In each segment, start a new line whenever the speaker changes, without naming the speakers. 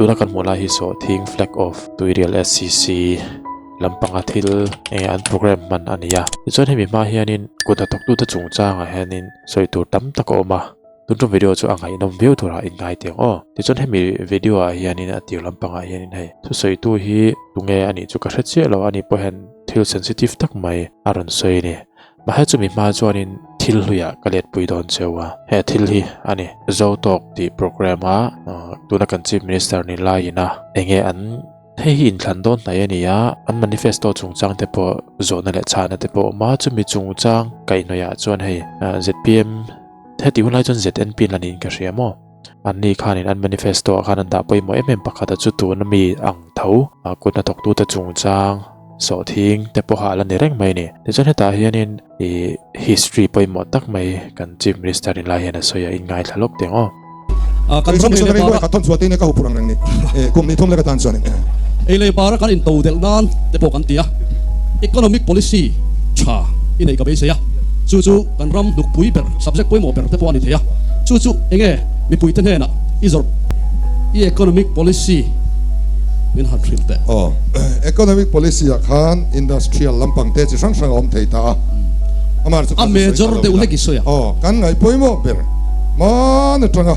Tuna kan hmuh lai hi sawhthing flag off Tuirial SCC lampanga thil enge an program hman a ni a. Tichuan hemi hma hianin kut hnathawktute chungchangah hianin sawi tur tam tak a awm a. Tun tum video chu a ngaihnawm viau turah in ngai teh ang aw. Tichuan hemi video ah hianin a tir lampangah hianin hei thusawitu hi tunge a nih chu ka hre chiah lo a ni pawh hian thil sensitive tak mai a rawn sawi a ni. Mahse chumi hma chuanin thil hluiah ka letpui dawn cheu a, he thil hi a ni. Zotawk tih programme a tuna kan Chief Minister ni laiin a enge an hei hi inthlan dawn hnai a ni a, an manifesto chungchang te pawh zawhna leh chhahna te pawh a awm a, chumi chungchang kaihhnawihah chuan hei zpm heti hunlai chuan ZNP an la niin ka hria maw? Anni khanin an manifesto ah khan an dah pawimawh em em pakhat a chu tuna mi ang tho kut hnathawktute chungchang sawhthing te pawha la ni reng mai a ni. Tichuan hetah hianin ih history pawimawh tak mai kan Chief Minister in lai hian a sawi a, in ngaithla lawk teh ang aw.
Kan ram ei leh bara ei leh bara kan into delh nan te pawh kan ti a, economic policy tha i neih ka beisei a, chu chu kan ram hnukpui ber subject pawimawh ber te pawh a ni thei a, chu chu enge mipui te hnenah i zawrh i economic policy min han hrilh teh.
Aw, economic policy ah khan industrial lampang te chi hrang hrang a awm thei ta a, amah chu
A major deuh hlek i sawi a.
Aw, kan ngaih pawimawh ber hmaan atanga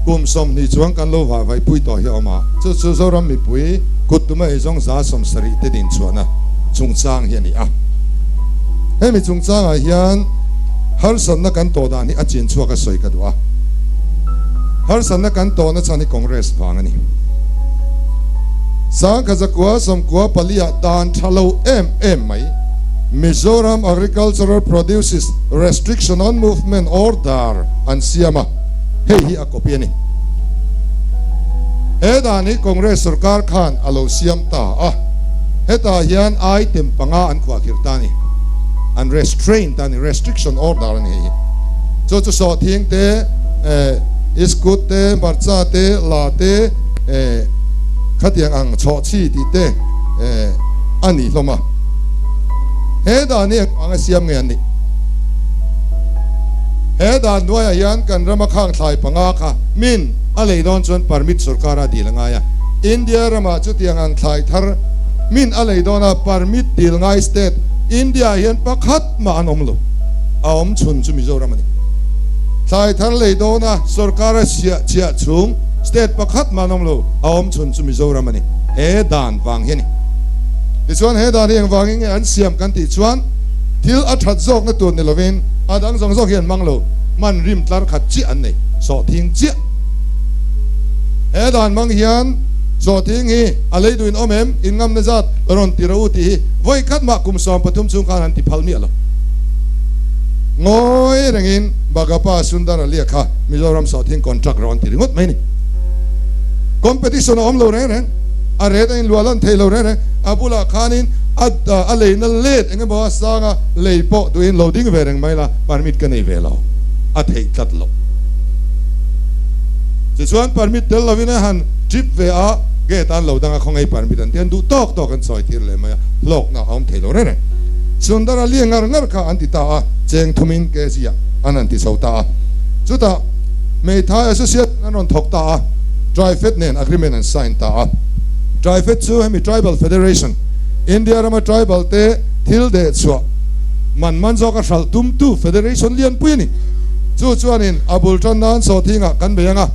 kum 20 chuang kan lo vah vaihpui tawh hi a awm a, chu chu Zoram mipui kut tuma eizawng 70% te din chhuahna chungchang hi a ni a. Hemi chungchangah hian harsatna kan tawh dan hi a chin chhuak a sawi ka duh a. Harsatna kan tawhna chhan hi Congress vang a ni. Sangkha 994 ah dan tha lo em em mai Mizoram Agricultural Produces Restriction on Movement Order an siam a, hei hi a copy a ni. He dan hi Congress sorkar khan a lo siam ta a, hetah hian item panga an khuahkhirh ta a ni, an restrain ta a ni, restriction order a ni hei hi. Chu chu sawhthing te, iskut te, hmarcha te, la te, khatiang ang chhawhchhi tih te a ni hlawm a. He dan hi engvanga siam nge an nih? He dan hnuaiah hian kan rama khang thlai panga kha min a lei dawn chuan permit sorkar a dil a ngai a. India ramah chutiang ang thlai thar min a lei dawn a permit dil ngai state India ah hian pakhat mah an awm lo. A awm chhun chu Mizoram a ni. Thlai thar lei dawn a sorkar a siah chhiah chhung state pakhat mah an awm lo. A awm chhun chu Mizoram a ni. He dan vang hi a ni. Tichuan he dan hi engvangin nge an siam kan tih chuan thil a that zawkna tur ni lovin a dang zawng zawk hi an mang lo, hman rim tlar khat chiah an nei, sawhthing chiah. He dan hmang hian sawhthing hi a lei duhin awm em, in ngamna zat rawn ti rawh u tih hi vawi khat mah kum 13 chhung khan an ti phal miah lo. Ngawi rengin Bagapa Sundar Alia kha Mizoram sawhthing contract rawh an ti ringawt mai a ni. Competition a awm lo reng reng. A ret a inluah lan thei lo reng reng. A bulah khanin a a leina let eng emaw a sang a, lei pawh duhin lo ding ve reng mai la, permit ka nei ve lo. A theih tlat lo. Tichuan permit tel lovin a han trip ve a, gate an lo dang a, khawngaih permit an ti an duh tawk tawk an sawi tir leh mai a, hlawkna a awm thei lo reng reng. Sundar a lian ngar ngar kha an ti ta a, cheng thumin kg ah an han ti chho ta a. Chutah Hmeithai Association an rawn thawk ta a, Trifed nen agreement an sign ta a. Trifed chu hemi Tribal Federation, India rama tribal te thil deh chhuah man man zawka hralh tumtu federation lianpui a ni. Chu chuanin a bul tan nan sawhthingah kan bei ang a,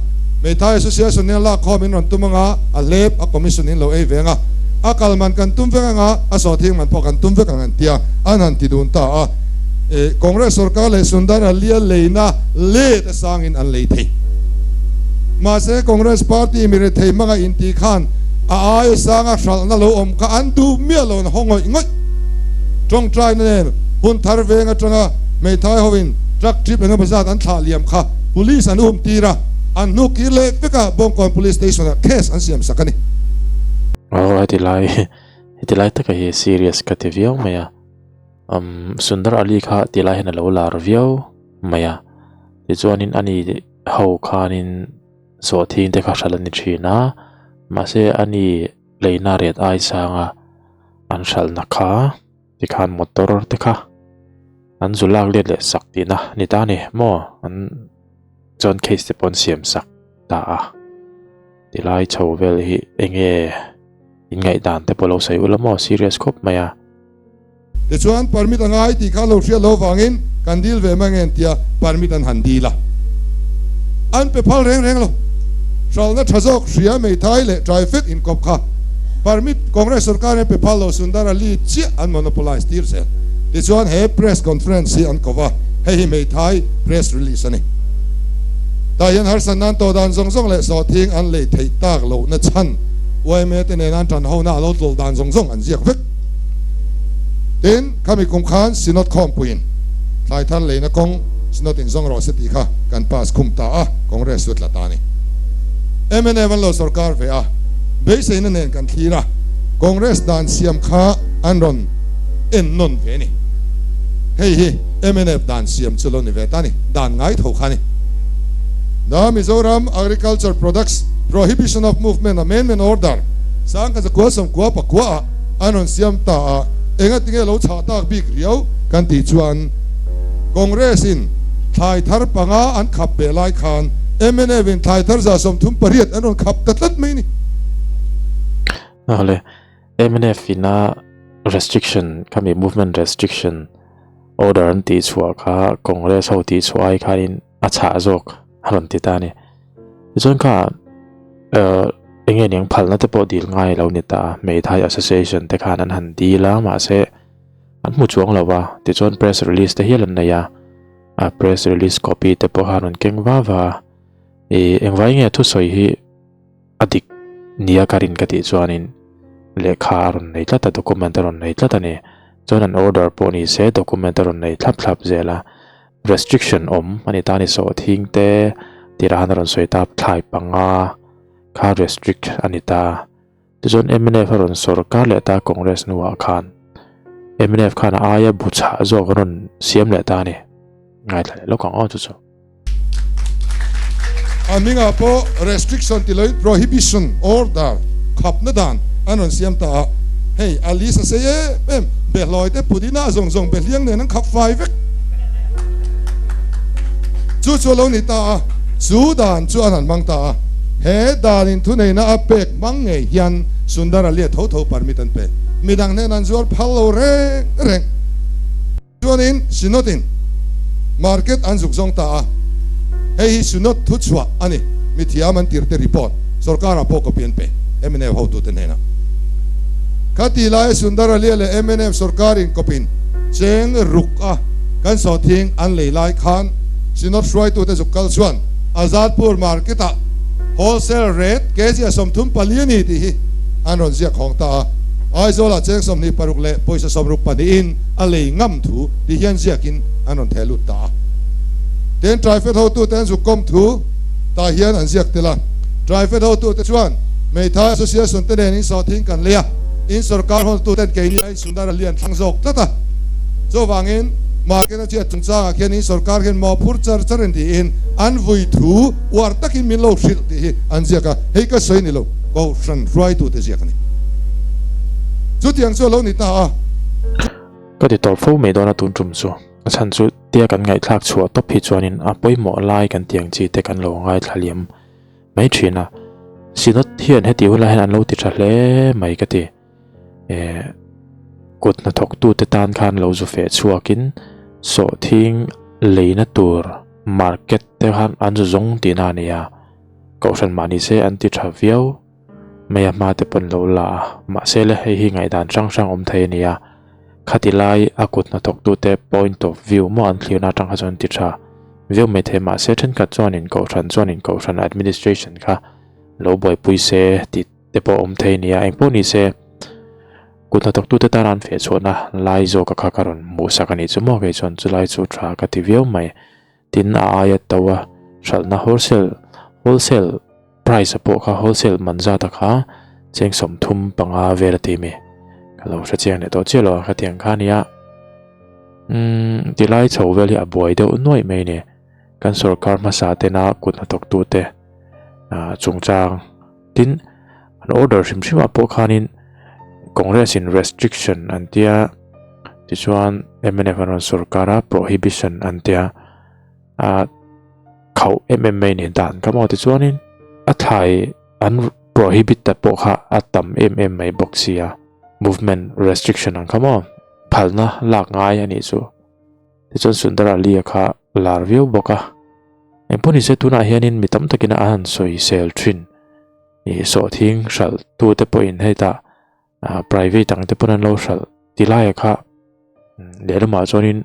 Meithai Association nen lak khawm in rawn tum ang a, a hlep a commission in lo ei ve ang a, a kal man kan tum vek ang a, a sawhthing man pawh kan tum vek ang an ti a, an han ti dun ta a. Congress sorkar leh Sundar Alia leina let a sangin an lei thei. Mahse Congress party mi rethei hmanga intih khan a aia sanga hralhna lo awm kha an duh miah lo an haw ngawih ngawih. Tawngtaina nen hun thar veng atanga hmeithai hoin truck trip engemaw zat an thlah liam kha police an um tir a, an hnu kir leh vek a Bawngkawn Police Station ah case an siam sak a ni.
Aw heti lai heti lai taka hi serious ka ti viau mai a, umm Sundar Ali kha ti lai hian a lo lar viau mai a, tichuanin ani ho khanin sawhthing te kha hralh a ni thin a mahse ani leina riat ai sanga an hralhna kha tikhan motor te kha an zu lak let leh sak tihna ni ta a ni maw an chuan case te pawh an siam sak ta a. Tilai chho vel hi enge in ngaihdan te pawh lo sawi ula maw serious khawp mai a.
Tichuan permit a ngai tih kha lo hriat loh vangin kan dil ve mai ngen tia permit an han dil a. An pe phal reng reng lo. Hralhna tha zawk hria Meithai leh Traifed inkawp kha permit Congress sorkar in pe phal lo Sundar Ali chiah an monopolize tir zel. Tichuan he press conference hi an ko va, hei hi Meithai press release a ni. Tah hian harsat nan tawh dan zawng zawng leh sawhthing an lei theih tak lohna chhan yma te nen an tanhona a lo tlawlh dan zawng zawng an ziak vek. Tin, khami kum khan Synod khawmpuiin thlai thar leina kawng Synod in zawng rawh se tih kha kan pass khum ta a, Congress chu tla ta a ni. Mnf an lo sorkar ve a, beiseina nen kan thlir a, Congress dan siam kha an rawn en nawn ve a ni. Hei hi mnf dan siam chu lo ni ve ta a ni, dan ngai tho kha a ni. The Mizoram Agriculture Products Prohibition of Movement Amendment Order, Sangkazakua Sawmkua Pakua ah an rawn siam ta a, enga tinge lo chhah tak bik riau kan tih chuan Congress in thlai thar panga an khap beh lai khan mnf in thlai thar 38 an rawn khap ta tlat mai a ni.
Awle, mnf in a restriction khami movement restriction order an tih chhuah kha Congress ho tih chhuah ai khanin a chhah zawk a rawn ti ta a ni. Tichuan kha eh eng nge niang phalna te pawh dil ngai lo ni ta Meithai Association te khan an han dil a mahse an hmu chuang lo va tichuan press release te hial an nei a a press release copy te pawh khan rawn keng va va a ih engvai nge thusawi hi a dik nia ka rin ka tih chuanin lehkha a rawn nei tlat a document a rawn nei tlat a ni chuan an order pawh ni se document a rawn nei thlap thlap zel a. Restriction awm a ni ta a ni sawhthing te tirah han a rawn sawi ta thlai panga kha restrict a ni ta tichuan mnf a rawn sawrkar leh ta Congress hnuah khan mnf khan a aia bu chhah zawk a rawn siam leh ta a ni ngaithla leh lawk ang aw chu chu.
A hmingah pawh restriction ti loin prohibition order khapna dan an rawn siam ta a, hei a list a sei em em, behlawi te pudina zawng zawng behliang nen an khap fai vek. Chu chu a lo ni ta a, chu dan chu an han hmang ta a, he danin thuneihna a pek hmang ngei hian Sundara liat tho tho permit an pe, midang hnen an zuar phal lo reng reng. Chuanin Synod-in market an zuk zawng ta a, hei hi Synod thuchhuah a ni, mithiam an tirte report sorkarah pawh copy an pe mnf hotute hnenah. Khati laia Sundaralia leh mnf sorkarin copy-in cheng ruk a kan sawhthing an lei lai khan Synod hruaitute zuk kal chuan Azadpur market-ah wholesale rate kg a 34 a ni tih hi an rawn ziak hawng ta a, Aizawlah cheng 26 leh pawisa sawmruk pahnihin a lei ngam thu ti hian ziakin an rawn theh lut ta a. Tin, Traifed hotute an zuk kawm thu tah hian an ziak tel a. Traifed hotute chuan Meithai Association te nen in sawhthing kan lei a, in sorkar hotuten keini aiin Sundar a lian thlang zawk tlat a. Chuvangin, market a chhiat chungchangah khian in sorkar hian mawhphur char char in tiin an vui thu uar takin min lo hrilh tih hi an ziak a, hei ka sawi ni lo, Kohhran hruaitute ziak a ni. Chutiang chu a lo ni ta a.
Ka ti tawp fo mai dawn a tun tum chu. A chhan chu tia kan ngaihthlak chhuah tawp hi chuanin a pawimawh lai kan tiang chi te kan lo ngaithla liam mai thin a. Synod hian heti hunah hian an lo ti tha hle mai ka ti. Eh kut hnathawk tu te tan khan lo zu feh chhuakin sawhthing leina tur market te khan an zu zawng tihna a ni a. Kohhran mahni se an ti tha viau. Mai a hma te pawn lo la a, mahse le hei hi ngaihdan hrang hrang awm thei a ni a, khati lai a kut hnathawk tute point of view maw an thlirna atang kha chuan ti tha viau mai thei mahse thenkhat chuanin kohhran chuanin kohhran administration kha lo buaipui se tih te pawh awm thei a ni a, engpawh ni se kut hnathawk tute tan an feh chhuahna lai zawk a kha ka rawn hmuhsak a nih chu maw kei chuan chulai chu tha ka ti viau mai. Tin a aia to a hralhna wholesale wholesale price a pawh kha wholesale man zat a kha cheng 35 vel a ti mi ka lo hre chiang leh tawh chiah lo a khatiang kha nia umm tilai chho vel hi a buai deuh nuaih mai ni kan sorkar hmasa tena kut hnathawk tute ah chungchang tin an order hrim hrim ah pawh khanin Congress in restriction an tia tichuan mnf an rawn sorkar a prohibition an tia a khauh em em mai ni dan ka maw tichuanin a thlai. an prohibit te pawh kha a tam em em mai bawk sia movement restriction ang kha maw phalna lak ngai a nih chu tichuan Sundar Ali-a kha lar viau bawk a engpawh nise tunah hianin mi tam takin a han sawi sel thin ih sawhthing hralh tute pawhin hetah private ang te pawn an lo hralh ti laia kha lehlamah chuanin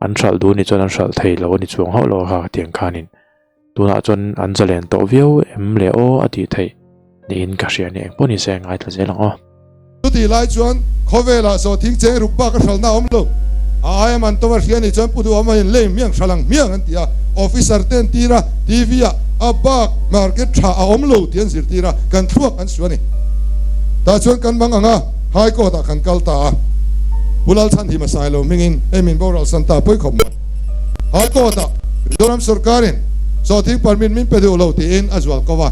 an hralh duh ni chuan an hralh thei lo a ni chuang hauh lo a kha tiang khanin tunah chuan an zalen tawh viau em le aw a tih theih niin ka hria a ni engpawh ni se ngaithla zel ang aw.
Chutih lai chuan khawvelah sawhthing cheng ruk bak a hralhna a awm lo. A aia man tawh a hria ni chuan Pu Duhawma in lei hmiang hralh ang hmiang an ti a, officer te an tir a, TV ah a bak market tha a awm lo tih an zirtir a, kan thluak an suah a ni. Tah chuan kan mang ang a, High Court ah kan kal ta a, Pu Lalchhanhima Sailo hmingin hei min boral san ta pawi khawp mai. High Court ah Mizoram sorkarin sawhthing permit min pe duh lo tiin a zual ko a,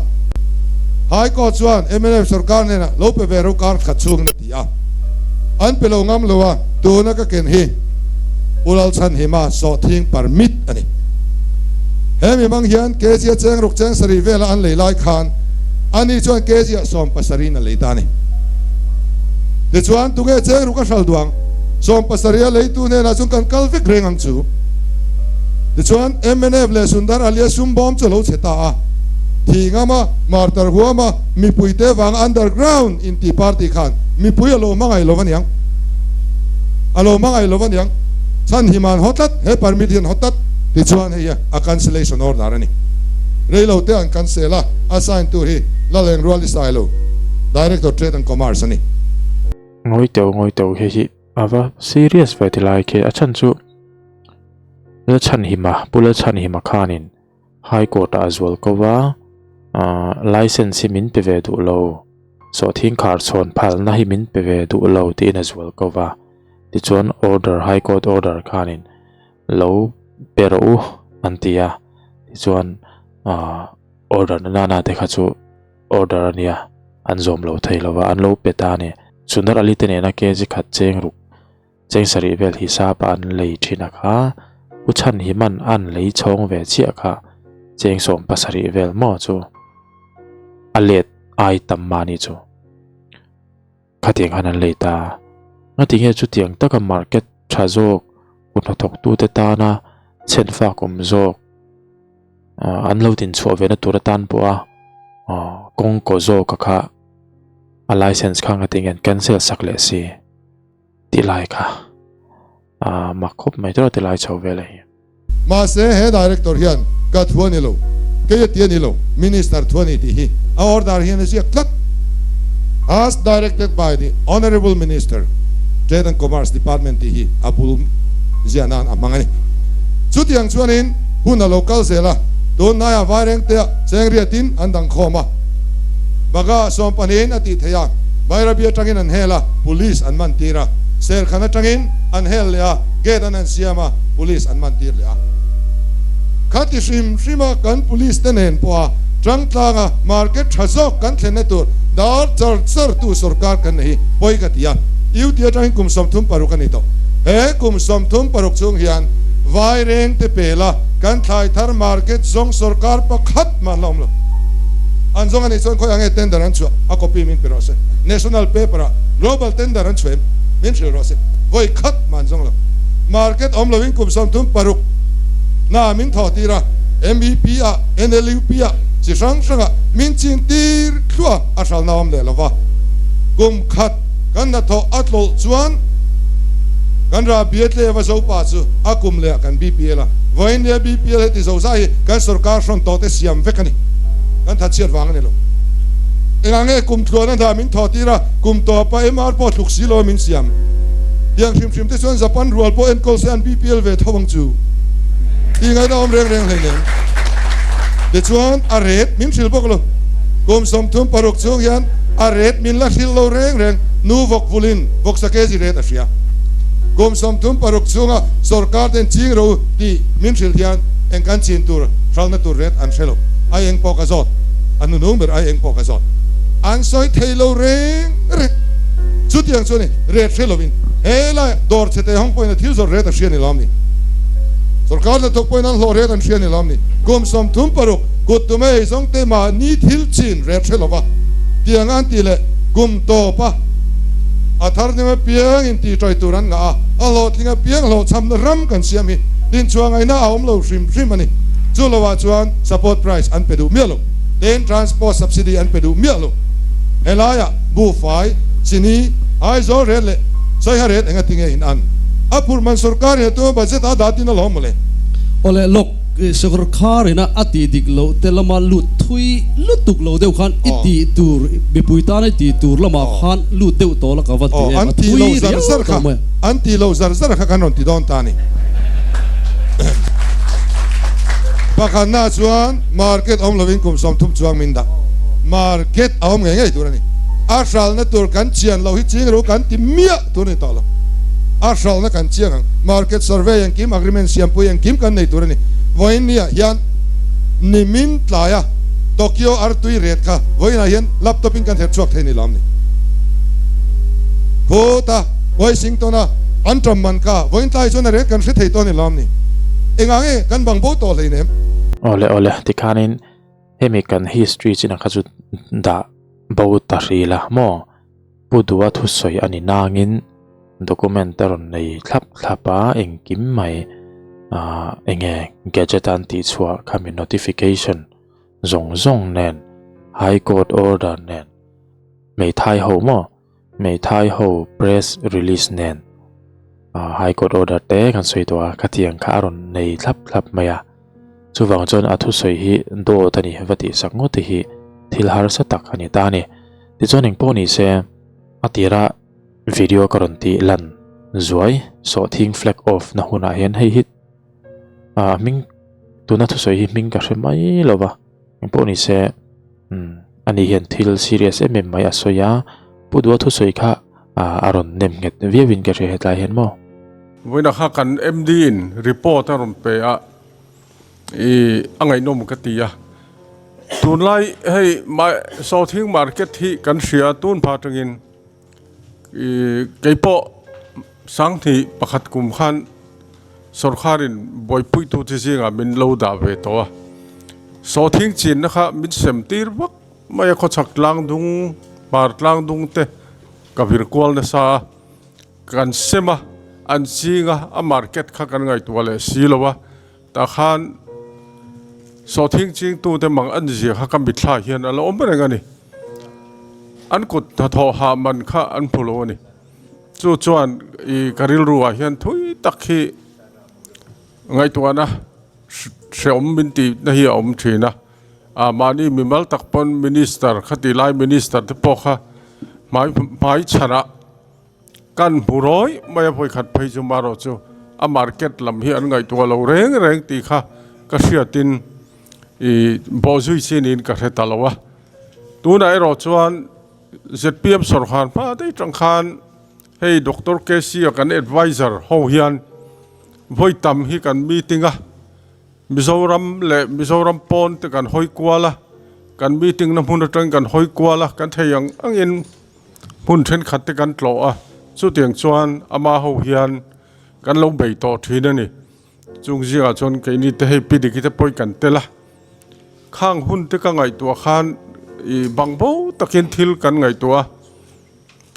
High Court chuan mnf sorkar hnenah lo pe ve ro kar khat chhungin a ti a, an pe lo ngam lo a, tuna ka ken hi Pu Lalchhanhima sawhthing permit a ni. He mi hmang hian kg a cheng ruk cheng sarih vela an lei lai khan ani chuan kg ah 70 in a lei ta a ni. Tichuan tunge cheng ruk a hral duang 70 a leitu hnenah chuan kan kal vek reng ang chu. Tichuan mnf leh Sundar Alia sum bawm chu a lo che ta a, thi ngama martar huama mipuite vanga underground inti party khan mipui a lo hmangaih lo aniang. A lo hmangaih lo aniang. Chhanhiman haw tlat, he permit hian haw tlat. Tichuan hei hi a cancellation order a ni. Reilo te an cancel a, a sign tu hi Laleng Rual i sai lo, Director Trade and Commerce a ni.
Ngawi teuh ngawi teuh khi hi a va serious ve ti lai khi a chhan chu Lalchhanhima Pu Lalchhanhima khanin High Court ah a zual ko va ah license hi min pe ve duh lo sawhthing khar chhawn phalna hi min pe ve duh lo tiin a zual ko va tichuan order High Court order khanin lo pe rawh u an ti a tichuan ah order na nana te kha chu order a nia an zawm lo thei lo va an lo pe ta a ni Sundar Ali te nena kg khat cheng ruk cheng sarih vel hi sapa an lei thin a kha u chhan hi man an lei chhawng ve chiah kha cheng 70 vel maw chu a let ai tam mahni chu. Khatiang khan an lei ta. Ngatinge chutiang taka market tha zawk kut hnathawktute tana chhenfak awm zawk an lo dinchhuah ve na tur atan pawha kawng kaw zawk a kha a license kha ngatinge an cancel sak leh si tih lai kha mak khawp mai tawh ti lai chho vel a hi.
Mahse he Director hian ka thu a ni lo, kei a ti a ni lo, Minister thu a ni tih hi a order hian a ziak tlat. As directed by the Honourable Minister, Trade and Commerce Department tih hi a bul ziah nan a hmang a ni. Chutiang chuanin hun a lo kal zel a, tun hnaiah Vairengtea Chengriatin an dang khawm a, Baga 12 a tih theih a, Bairabi atangin an hel a, Police an man tir a, Serkhan atangin an hel leh a, Gate an han siam a, Police an man tir leh a. Khati hrim hrim a kan Police te nen pawh a tangtlang a market tha zawk kan thlenna tur dar char char tu sorkar kan nei hi pawi ka ti a. UT atangin kum 36 a ni tawh. He kum 36 chhung hian Vaireng te pel a kan thlai thar market zawng sorkar pakhat mah an la awm lo. An zawng a nih chuan khawi ang nge tender an chhuah a copy min pe rawh se. National paper ah global tender an chhuah em min hrilh rawh se. Vawi khat mah an zawng lo. Market awm loin kum 36 hna min thawh tir a, MEP ah, NLUP ah, chi hrang hrangah min chin tir thluah a hralna awm leh lo va. Kum khat kan hnathawh a tlawlh chuan kan ra Biatle va Zopa chu a kum leh ah kan BPL a. Vawiin nia BPL heti zozai hi kan sorkar hrawn tawh te siam vek a ni. Kan thatchhiat vang a ni lo. Engah nge kum tluana hna min thawh tir a, kum tawpa MR pawh tluk si lo a min siam. Tiang hrim hrim te chuan Japan rual pawh enkawl se an BPL ve tho ang chu. Tih ngaihna awm reng reng hleinem. Tichuan a ret min hrilh bawk lo. Kum 36 chhung hian a ret min la hrilh lo reng reng. Nu vawk vulin vawksa kg ret a hria. Kum 36 chhunga sorkar ten ching ro tih min hrilh hian eng kan chin tur hralna tur ret an hre lo. Ai eng pawh ka zawt. A nunung ber ai eng pawh ka zawt. An sawi thei lo reng reng. Chutiang chuan ret hre lovin he lai dawr chhe te hawng pawhin a thil zawrh ret a hria ni lawm ni? Sorkar hnathawk pawhin an hlawh ret an hria ni lawm ni? Kum 36. Kut tume ei zawng te mahni thil chin ret hre lova tiang an ti leh kum tawp a, a thar hnem apiang in ti ṭai tur an ngah a, a hlawhtling apiang hlawhchhamna ram kan siam hi dinchhuah ngaihna a awm lo hrim hrim a ni. Chu lovah chuan support price an pe duh miah lo, ten transport subsidy an pe duh miah lo. Helaiah buhfai, chini, Aizawl ret leh Saiha ret engati nge in an? A phurh man sorkar in a tuma budget a dah tin alawm mawle.
Awle lawk. Sorkar ina a tih dik loh te lama lut thui lutuk lo deuh khan i tih tur, mipui tana i tih tur lamah khan lut deuh tawh la ka va ti em, a thui riau tawh mai.
An tih loh zar zar kha kan rawn ti dawn ta a ni. Pakhatna chuan market awm lovin kum 30 chuang min dah. Market a awm ngei ngei tur a ni. A hralna tur kan chian loh hi ching ro kan ti miah tur a ni tawh lo. A hralna kan chiang ang. Market survey engkim, agreement siampui engkim kan nei tur a ni. Vawiin niah hian nimin tlaia Tokyo artui ret kha vawiinah hian laptop in kan herh chhuak thei ni lawm ni. Khuta Washington-a an ṭam man kha vawiin tlai chuan a ret kan hre thei tawh ni lawm ni. Engah nge kan bang bo tawh hleinem?
Awle awle, tikhanin hemi kan history chin ang kha chu dah bo ta hrih la maw? Pu Dua thusawi a ni nangin document a rawn nei thlap thlap a, engkim mai ah enge gadget a an tih chhuah khami notification zawng zawng nen high court order nen hmeithai ho maw hmeithai ho press release nen ah high court order te kan sawi tawh a khatiang kha a rawn nei thlap thlap mai a chuvang chuan a thusawi hi dawt a ni va tih sak ngawt te hi thil harsa tak a ni ta a ni. Tichuan engpawh ni se, a tira video ka rawn tih lan zuai sawhthing flag off na hunah hian hei hi ah hming tuna thusawi hi hming ka hre mai lo va, engpawh ni se umm ani hian thil serious em em mai a sawi a, Pu Dua thusawi kha ah a rawn nem nghet viau in ka hria hetlai hian maw.
Vawiinah kha kan MD in report a rawn pe a. I a ngaihnawm ka ti a, tunlai hei sawthing market hi kan hria tun hma atangin i keipawh sanghnih pakhat kum khan sawrkharin buaipuitu te zingah min lo dah ve tawh a, sawthing chinna kha min sem tir vak mai a, khawchhak tlang dung hmar tlang dung te ka vir kual nasa a. Kan sem a, an ching a, a market kha kan ngaihtuah leh si lo a, tah khan sawhthing chingtute mang an zia kha ka mitthla hian a la awm reng a ni. An kut hnathawh hah man kha an hmu lo a ni. Chu chuan i ka rilru ah hian thui tak hi ngaihtuahna hreawm min tihna hi a awm thin a. A mahni mimal tak pawn minister khati lai minister te pawh kha hmai hmai chhanah Kan hmu rawi mai a vawikhat phei chu marawh chu a market lam hi an ngaihtuah lo reng reng tih kha ka hriatin ih bawhzui chi niin ka hre ta lo a. Tunah erawh chuan zpm sawrkar hma daih tang khan hei Doctor KC a kan adviser ho hian vawi tam hi kan meeting a, Mizoram leh Mizoram pawn te kan hawi kual a, kan meeting na hmun atangin kan hawi kual a, kan thei ang angin Hmun thenkhat te kan tlawh a, chutiang chuan ama ho hian kan lo bei tawh thin a ni. Chung zingah chuan keini te hei Pi Diki te pawhin kan tel a, khang hun te ka ngaihtuah khan ih bang bo takin thil kan ngaihtuah a,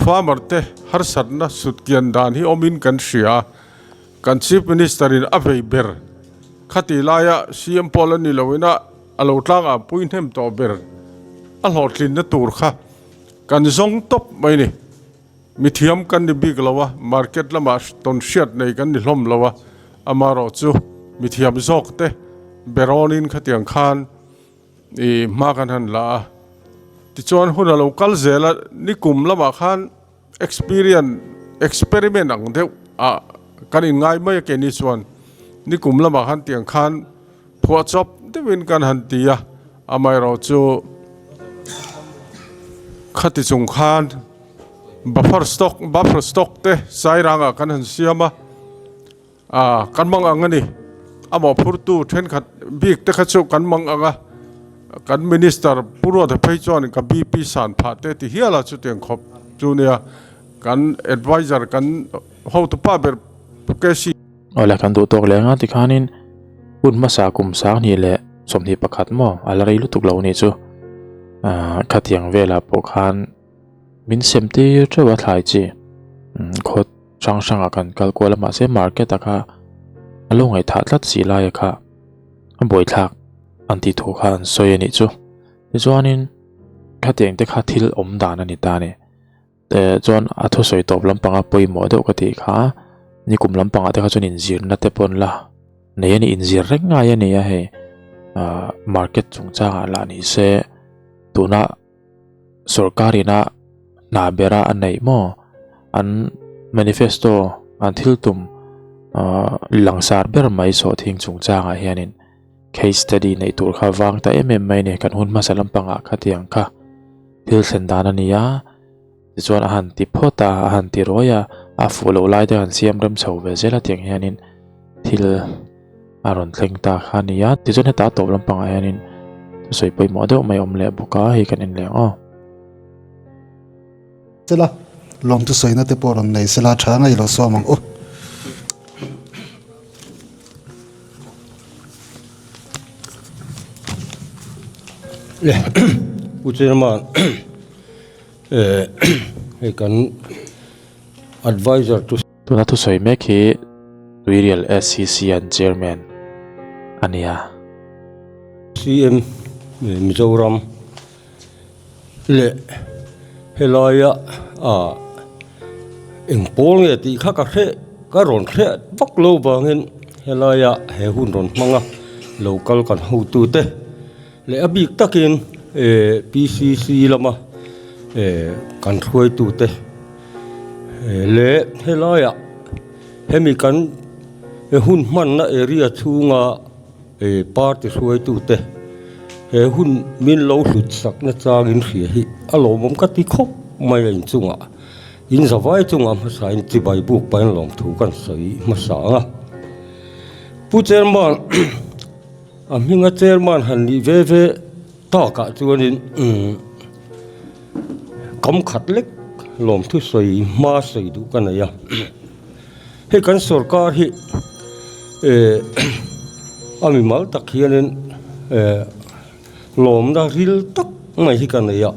farmer te harsatna sutkian dan hi awmin kan hria a, kan Chief Minister in a vei ber khati laia CM pawh la ni loin a a lo tlangah pui hnem tawh ber a hlawhtlinna tur kha. Kan zawng tawp mai ni. Mithiam kan ni bik lo a, market lamah tawn hriat nei kan ni hlawm lo a, amaherawh chu mithiam zawk te berawnin khatiang khan i hma kan han la a. Tichuan hun a lo kal zel a, nikum lamah khan experience experiment ang deuh ah kan inngai mai a keini chuan nikum lamah khan tiang khan Phuahchawp deuhin kan han ti a, amaherawh chu khati chung khan buffer stock buffer stock te sairangah kan han siam a, ah kan mang ang a ni. A mawhphurtu thenkhat bik te kha chu kan mang ang a, kan minister Pu Ruata phei chuan ka BP san phah te ti hial a chutiang khawp chu nia kan adviser kan hotupa ber Pu KC
Awle kan duh tawk leh anga tikhanin hun hmasa kum sang hnih leh. 21 maw a la rei lutuk lo nih chu ah khatiang velah pawh khan min sem tir teuh a thlai chi khawt hrang hrangah kan kal kual a mahse market ah kha a lo ngaihthah tlat si laia kha a buaithlak an tih thu kha an sawi a nih chu tichuanin khatiang te kha thil awm dan a ni ta a ni. Eh chuan a thusawi tawp lampanga pawimawh deuh ka tih kha nikum lampangah te kha chuan inzirna te pawh an la nei a ni inzir reng ngai a ni a hei ah market chungchangah lah ni se tuna sorkar ina hna bera a neih maw an manifesto an thil tum ah langsar ber mai sawhthing chungchangah hianin case study neih tur kha vang ta em em mai a ni kan hun hmasa lampangah khatiang kha. Thil thlen dan a ni a, tichuan a han ti phawt a, a han ti ruai a, a fuh loh lai te han siam rem chho ve zel a tiang hianin thil a rawn thleng ta kha a ni a, tichuan heta a tawp lampangah hianin thusawi pawimawh deuh mai a awm leh bawk a, hei kan en leh ang aw.
Sela, lawm thusawina te pawh rawn nei sela tha ngei lo sawm ang u.
Le Pu Chairman eh hei kan advisor to
Tuna thusawi mek hi Tuirial SCC an Chairman a ni a.
CM Mizoram leh helaia ah eng pawl nge tih kha ka hre ka rawn hre vak lo vangin helaia he hun rawn hmang a lo kal kan hotu te leh a bik takin eh P_C_C lama eh kan hruaitu te leh helaiah hemi kan hun hmanna area chhunga. He party hruaitute he hun min lo hlut sakna changin hria hi a lawmawm ka ti khawp mai a inchungah in zavai chungah hmasa in chibai buk pahin lawmthu kan sawi hmasa ang a. Pu Chairman a hminga Chairman han nih ve ve takah chuanin kam khat lek lawmthu sawi hma sawi duh ka nei a. Hei kan sorkar hi eh a mimal tak hianin eh lawmna ril tak mai hi ka nei a,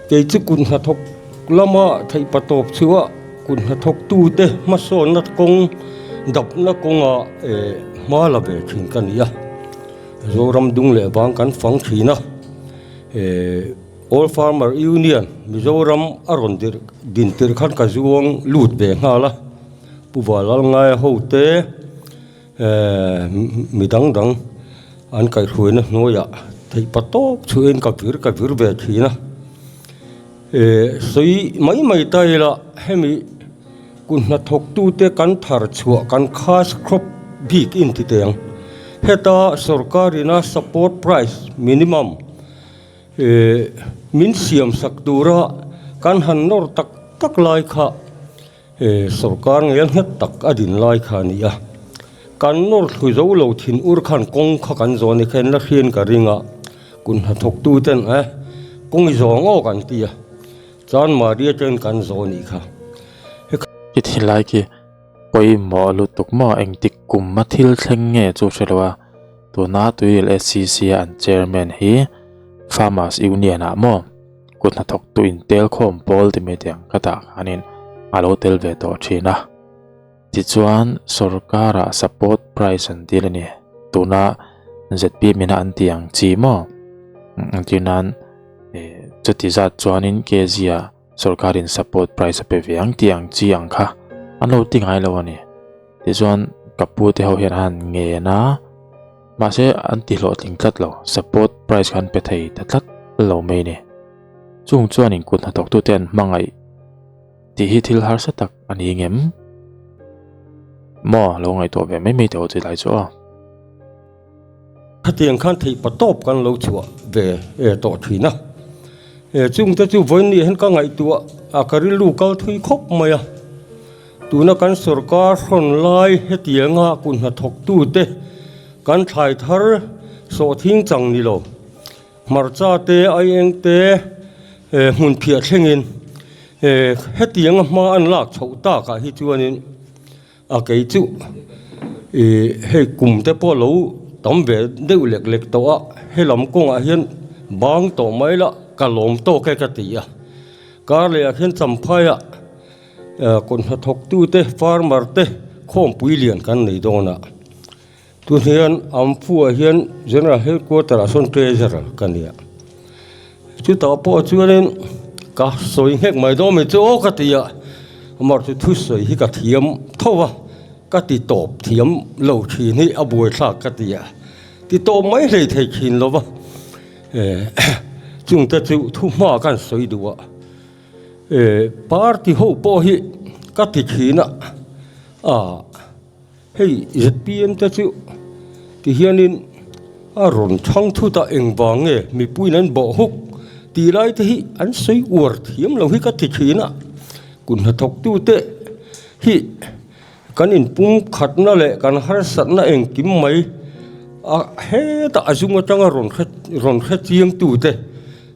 kei chu kut hnathawk lama theih pa tawp chhuah kut hnathawk tute hmasawnna kawng dapna kawnga eh hma la ve thin ka ni a, Zoram dung leh vang kan fang thin a eh. All Farmer Union Mizoram a rawn dir din tirh khan ka zuang lut ve nghal a, Pu Valalngaia ho te eh mi dang dang an kaihhruaina hnuaiah theih pa tawp chhuahin ka vir ka vir ve thin a, eh sawi mai mai ta ila hemi kut hnathawktute kan thar chhuah kan cash crop bik inti teh ang, heta sorkarina support price minimum. Ehh min siam sak tura kan han nawr tak tak lai kha ehh sorkar ngel nghet tak a din lai kha a ni a, kan nawr thlu zo lo thin ur khan kawng kha kan zawn ni kha en la hriain ka ring a, kut hnathawk tu ten eh kawng i zawng aw kan ti a, chuan Maria ten kan zawn nih kha.
I thinlai khi pawimawh lutuk maw engtik kum a thil thleng nge chu hre lo a. Tuna Tuil SCC a an chairman hi Farmers Union ah maw kut hnathawktu intel khawm pawl ti mai tiang ka tah khanin a lo tel ve tawh thin a. Tichuan sorkar ah support price an dil a ni. Tuna zpm ina an tih ang chi maw entir nan chuti zat chuanin kg ah sorkar in support price a pe ve ang tih ang chi ang kha an lo ti ngai lo a ni. Tichuan ka pu te ho hian a han ngen a, mahse an ti hlawhtling tlat lo, support price kha an pe thei ta tlat lo mai a ni. Chung chuan in kut hnathawk tute an hmangaih tih hi thil harsa tak a ni ngem? Maw lo ngaihtuah ve mai mai teh aw chu lai chu aw.
Khatiang khan theih pa tawp kan lo chhuah ve tawh thin a, chungte chu vawiin hian ka ngaihtuah a ka rilru kal thui khawp mai a. Tuna kan sorkar hrawn lai hetianga kut hnathawktute kan thlai thar sawhthing chang ni lo, hmarcha te, aieng te, hmun phiah thlengin hetianga hma an lak chhoh takah hi chuanin a kei chu hei kum te pawh lo. tam ve deuh lek lek tawh a, helam kawngah hian bang tawh mai la ka lawm tawk e ka ti a. Kar lehah hian Champhaiah kawt hnathawktute farmer te khawmpui lian kan nei dawn a. Tun hian Amphu ah hian General Headquarter ah sawn Treasurer ka ni a. Chutah pawh chuanin ka sawi nghek mai dawn mai chu aw ka ti a, amah chu thusawi hi ka thiam tho a, ka ti tawp thiam lo thin hi a buaithlak ka ti a, ti tawp mai hlei thei thin lo va, chungte chu thu hma kan sawi duh a, party ho pawh hi ka ti thin a, ah. Hei zpm te chu ti hianin a rawn thang thut a, engvang nge mipuiin an bawh huk tih lai te hi an sawi uar thiam lo hi ka ti thin a, kut hnathawktute hi kan inpum khatna leh kan harsatna engkim mai a hetah a zung atanga rawn hre rawn hre chiangtute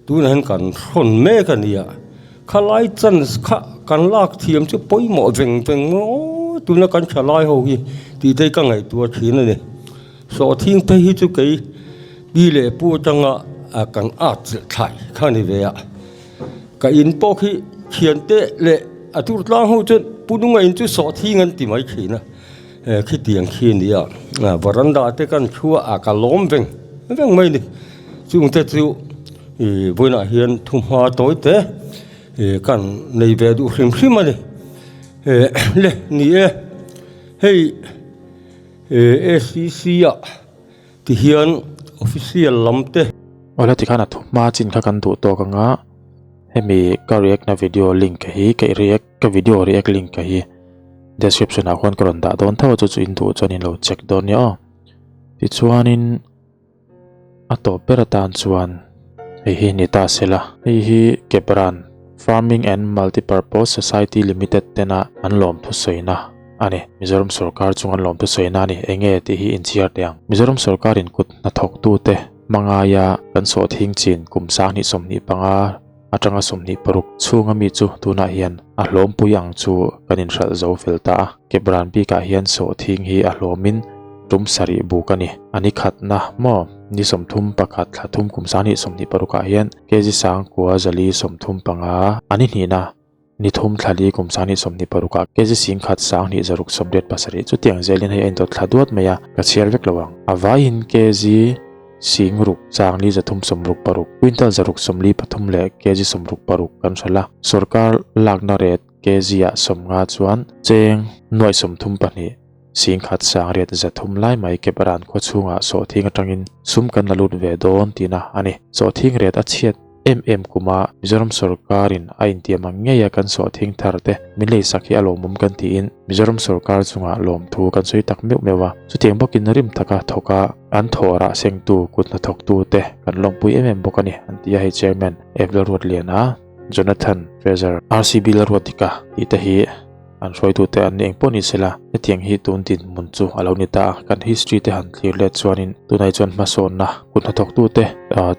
tunah hian kan hrawn mek a ni a. Khalai chance kha kan lak thiam chu pawimawh veng veng maw tuna kan tha lai ho hi tih te ka ngaihtuah thin a ni. Sawhthing phei hi chu kei pi leh pu atanga kan at chilh thlai kha a ni ve a. Ka in pawh khi thiante leh a tur tlang ho chuan pu nunga in chu sawhthing an ti mai thin a, khitiang khi a ni a. Varanda te kan thu a ka lawm veng veng mai a ni. Chungte chu. Ih vawiinah hian thuhma tawi te ih kan nei ve duh hrim hrim a ni eh le ni e hei ih acc ah ti hian official lam te.
Awle tikhan a thuhma chin kha kan duh tawk ang a hemi ka react na video link hi ka react ka video react link hi description ah khuan ka rawn dah dawn tho a chu chu in duh chuan in lo check dawn nia aw tichuanin. A tawp ber atan chuan hei hi ni ta se la. Hei hi Kebran Farming and Multipurpose Society Limited tena an lawmthu sawina a ni. Mizoram sorkar chung an lawmthu sawina a ni. Enge tih hi inchhiar teh ang. Mizoram sorkarin kut hnathawktute hmangaia kan sawhthing chin kum 2025 atanga 26 chhunga mi chu tunah hian a hlawmpui ang chu kan inhralh zo fel ta a. Kebran bikah hian sawhthing hi a hlawmin tum sarih buk a ni. A ni khatna maw? Ni 31 thla thum kum 2026 ah hian kg 9435, a ni hnihna ni thum thla li kum 2026 ah kg 10,287 chutiang zelin hei a indawt thla duat mai a, ka chhiar vek lo ang. A vaiin kg 6,366, quintal 643 leh kg 66 kan hralh a, sorkar lakna rate kg ah 50 chuan cheng nuaih 32. Singkhat sangriat 300 lai mai Kepran khua chhungah sawhthing atangin sum kan la lut ve dawn tihna a ni. Sawhthing riat a chhiat em em kuma Mizoram sorkarin a intiam ang ngeia kan sawhthing thar te min leisak hi a lawmawm kan tiin Mizoram sorkar chungah lawmthu kan sawi tak meuh meuh a. Chutiang bawkin rim taka thawka an thawh rah sengtu kut hnathawktu te kan lawmpui em em bawk a ni an ti a hei Chairman Evla Ruatliana, Jonathan Fraser, RCB Lalruatika tih te hi An hruaitute an ni eng pawh ni sela, hetiang hi tun dinhmun chu a lo ni ta a, kan history te han thlir let chuanin tunah chuan hmasawnna kut hnathawktute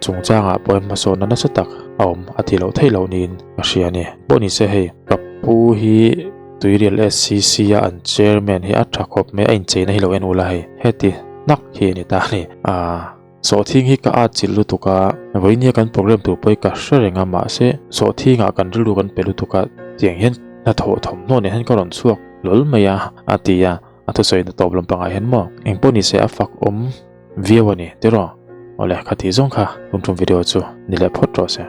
chungchangah pawh hian hmasawnna nasa tak a awm a tih loh theih loh niin ka hria a ni. Pawh ni se hei ka pu hi Tuirial SCC a an chairman hi a tha khawp mai a incheina hi lo en ula hei heti hnak hi a ni ta a ni. Sawhthing hi ka at chilh lutuk a, vawinia kan program tur pawh hi ka hre reng a, mahse sawhthingah kan rilru kan pe lutuk a, tiang hian hnathawh thawmhnaw nen hian ka rawn chhuak hlawl mai a, a ti a, a thusawi na tawp lampangah hian maw engpawh ni se a fak awm viau a ni tiraw? Awle kha tih zawng kha tum tum video chu ni leh phawt rawh se.